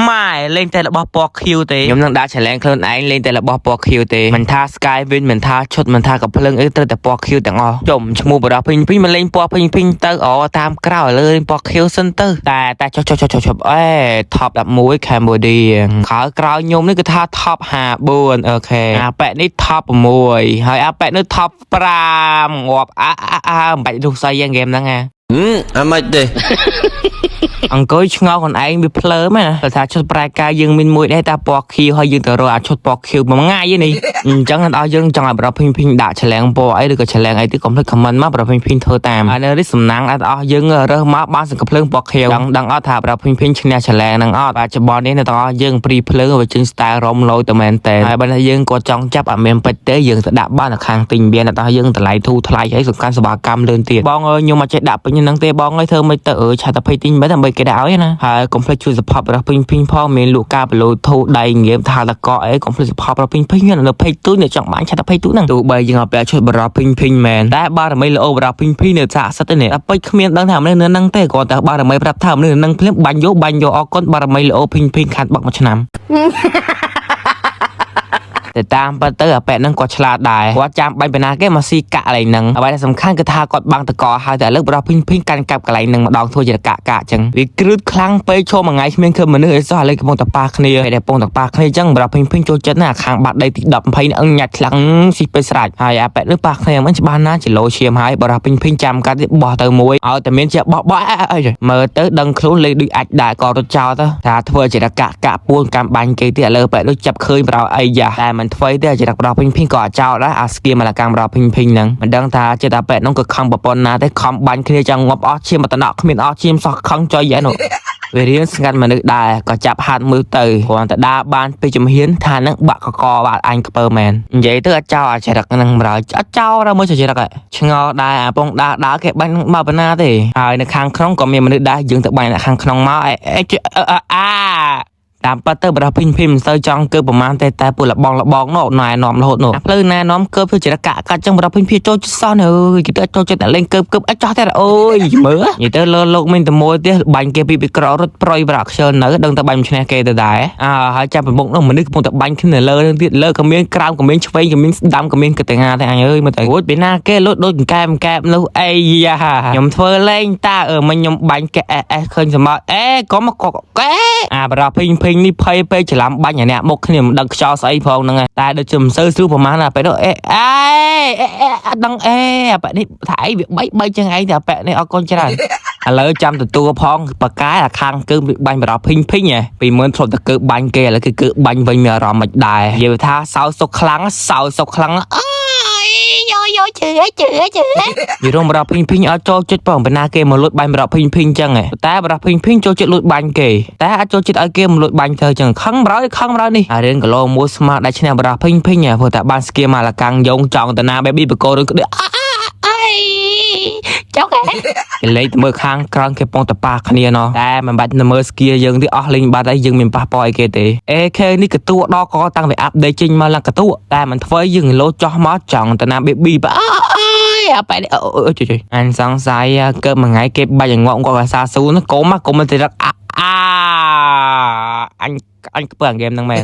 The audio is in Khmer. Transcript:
ម៉ែលេងតែរបស់ពណ៌ខៀវទេខ្ញុំនឹងដាក់ challenge ខ្លួនឯងលេងតែរបស់ពណ៌ខៀវទេមិនថា Sky Win មិនថាឈុតមិនថាកំភ្លើងអីត្រូវតែពណ៌ខៀវទាំងអស់ជុំឈ្មោះបរោះភីងភីងមកលេងពណ៌ភីងភីងទៅអូតាមក្រោយលើលេងពណ៌ខៀវសិនទៅតែតែចុះចុះចុះចុះចុះអេ top 11 Cambodia ក្រោយក្រោយខ្ញុំនេះគឺថា top 54 OK អាប៉ែនេះ top 6ហើយអាប៉ែនេះ top 5ងាប់អាអាអាមិនបាច់រុះស្អីយ៉ាងហ្គេមហ្នឹងណា ហឹមអាម៉េចទេ អង្គុយឆ្ងល់ខ្លួនឯងវាភ្លើមែនណាគាត់ថាឈុតប្រែកាយយើងមានមួយដែរតាពណ៌ខៀវហើយយើងទៅរកអាឈុតពណ៌ខៀវមួយថ្ងៃនេះអញ្ចឹងដល់យើងចង់ឲ្យប្រភីងភីងដាក់ឆលាំងពណ៌អីឬក៏ឆលាំងអីទៅកុំភ្លេច comment មកប្រភីងភីងធ្វើតាមហើយនៅនេះសំណាងដល់អស់យើងរើសមកបានសង្កភ្លើងពណ៌ខៀវដឹងដឹងអត់ថាប្រភីងភីងឈ្នះឆលាំងហ្នឹងអត់បច្ចុប្បន្ននេះនៅទាំងអស់យើងព្រីភ្លើងវាចេញ style រំលយទៅមែនតើហើយបើថាយើងក៏ចង់ចាប់អត់មានពេជ្រទេយើងទៅដាក់បាននៅខាងទិញមានដល់យើងតម្លៃធូរថ្លៃហើយសំខាន់សេវាកម្មលឿនទៀតបងអើយខ្ញុំអត់ចេះដាក់ពេជ្រហ្នឹងទេបងអើយធ្វើមិនទៅអើយឆាតភ័យទិញមិនដើម្បីគេដាក់ឲ្យណាហើយកុំភ្លេចជួយ support របស់ភីងភីងផងមានលក់ការ Bluetooth ដៃងៀមថាតកអីកុំភ្លេច support របស់ភីងភីងនៅ page ទូអ្នកចង់បានឆាតភ័យទូហ្នឹងទោះបីយើងអត់ពាក់ឈុតបរោះភីងភីងមែនតែបារមីល្អបរោះភីងភីងនៅសាកសិទ្ធទេនេះតែពេជ្រគ្មានដឹងថាមនុស្សនៅហ្នឹងទេគ្រាន់តែបារមីប្រាប់ថាមនុស្សនៅហ្នឹងភ្លាមបាញ់យកបាញ់យកអរគុណបារមីល្អភីងភីងខាត់បុកមួយឆ្នាំ តែតាមពិតទៅអាប៉ែហ្នឹងគាត់ឆ្លាតដែរគាត់ចាំបាញ់បណ្ណាគេមកស៊ីកាក់កន្លែងហ្នឹងអ្វីដែលសំខាន់គឺថាគាត់បាំងតកហើយតែឥឡូវបរោះភីងភីងកាន់កាប់កន្លែងហ្នឹងម្ដងធ្វើជាកាក់កាក់ចឹងវាគ្រឹតខ្លាំងពេកឈរមួយថ្ងៃគ្មានឃើញមនុស្សអីសោះឥឡូវកំពុងតែប៉ះគ្នាពេលដែលកំពុងតែប៉ះគ្នាចឹងបរោះភីងភីងចូលចិត្តណាស់អាខាងបាត់ដីទី10 20ហ្នឹងញ៉ាច់ខ្លាំងស៊ីពេកស្រាច់ហើយអាប៉ែនេះប៉ះគ្នាមិនច្បាស់ណាស់គីឡូឈាមហើយបរោះភីងភីងចាំកាត់ទៀតបោះទៅមួយឲ្យតែមានជាបោះបោះអីមើលទៅដឹងខ្លួនលេខដូចអាចដែរក៏រត់ចោលទៅថាធ្វើជាកាក់កាក់ពួនកម្មបាញ់គេទៀតឥឡូវប៉ែនោះចាប់ឃើញប្រោអីយ៉ាតែមិនធ្វើទេចរិតបរោះភីងភីងក៏អាចោលដែរអាស្គៀមលកម្មបរោះភីងភីងហ្នឹងមិនដឹងថាចិត្តអាប៉ែនោះក៏ខំប្រពន្ធណាទេខំបាញ់គ្នាចង់ងាប់អស់ឈាមអតនៈគ្មានអស់ឈាមសោះខឹងចុយយ៉ែនោះវារៀនស្ងាត់មនុស្សដែរក៏ចាប់ហាត់មើលទៅគ្រាន់តែដើរបានពីជំហានថានឹងបាក់កកបាត់អញខ្ពើមែននិយាយទៅអត់ចោលអាចរិតហ្នឹងម្ដងអត់ចោលដល់មើលចរិតឆ្ងល់ដែរអាពងដើរដើរគេបាញ់មកបណ្ណាទេហើយនៅខាងក្នុងក៏មានមនុស្សដែរយើងទៅបាញ់នៅខាងក្នុងមកអេអាតាមពិតទៅបរោះភីងភីមិនសូវចង់កើប្រហែលទេតែពួកលបងលបងនោះណែនាំរហូតនោះផ្លូវណែនាំកើធ្វើចរិតកាក់កាត់ចឹងបរោះភីងភីចូលចិត្តសោះអើយគេទៅចូលចិត្តអ្នកលេងកើកើអីចោះតែអូយមើលនិយាយទៅលើលោកមានតែមួយទេបាញ់គេពីពីក្ររត់ប្រយប្រាក់ខ្ជិលនៅដឹងតែបាញ់ឈ្នះគេទៅដែរអើហើយចាប់ប្រមុខនោះមនុស្សកំពុងតែបាញ់គ្នាលើនឹងទៀតលើក៏មានក្រោមក៏មានឆ្វេងក៏មានស្ដាំក៏មានកតងាតែអញអើយមើលទៅអូយពីណាគេលុតដូចកែមកែបនោះអីយ៉ាខ្ញុំធ្វើលេងតាអឺមិញខ្ញុំបាញ់គេអេអេឃើញសមអេក៏មកកែអាបរោះភីងភីងនេះភ័យពេកច្រឡំបាញ់អាអ្នកមុខគ្នាមិនដឹងខ្យល់ស្អីផងហ្នឹងតែដូចជាមិនសូវស្រួលប្រហែលណាពេលនោះអេអេអត់ដឹងអេអាប៉ែនេះថាអីវាបីបីចឹងឯងតែអាប៉ែនេះអរគុណច្រើនឥឡូវចាំទទួលផងបកែអាខាងគឺបាញ់បរោះភីងភីងហ៎ពីមុនធ្លាប់តែគឺបាញ់គេឥឡូវគឺគឺបាញ់វិញមានអារម្មណ៍មិនដែរនិយាយថាសោសុកខ្លាំងសោសុកខ្លាំងអើយយោយោជឿជឿជឿនិយាយរំបរោះភីងភីងអត់ចូលចិត្តផងបណ្ណាគេមកលួចបាញ់បរោះភីងភីងចឹងហ៎តែបរោះភីងភីងចូលចិត្តលួចបាញ់គេតែអត់ចូលចិត្តឲ្យគេមកលួចបាញ់ធ្វើចឹងខឹងបរោះខឹងបរោះនេះអារឿងគីឡូមួយស្មាដែលឈ្នះបរោះភីងភីងហ៎ព្រោះតែបានស្គៀមលកាំងយងចង់តាណាបែប៊ីបកោរឿងក្ដិអើយចុកហ៎គេលេងទៅមើលខាងក្រោមគេពងតប៉ះគ្នាណោះតែមិនបាច់ទៅមើលស្គៀយើងទេអស់លេងបាត់ហើយយើងមានប៉ះប៉អីគេទេ AK នេះកតួដល់កតាំងពីអាប់ដេតចេញមកឡើងកតួតែមិនធ្វើយើងលោចោះមកចង់តាណាបេប៊ីបាអើយអាប៉ែនេះអូជួយជួយអញសង្ស័យកើមួយថ្ងៃគេបាច់ឲ្យងាប់គាត់កាសាស៊ូនកុំកុំទៅរឹកអាអញអញខ្ពើហ្គេមហ្នឹងមែន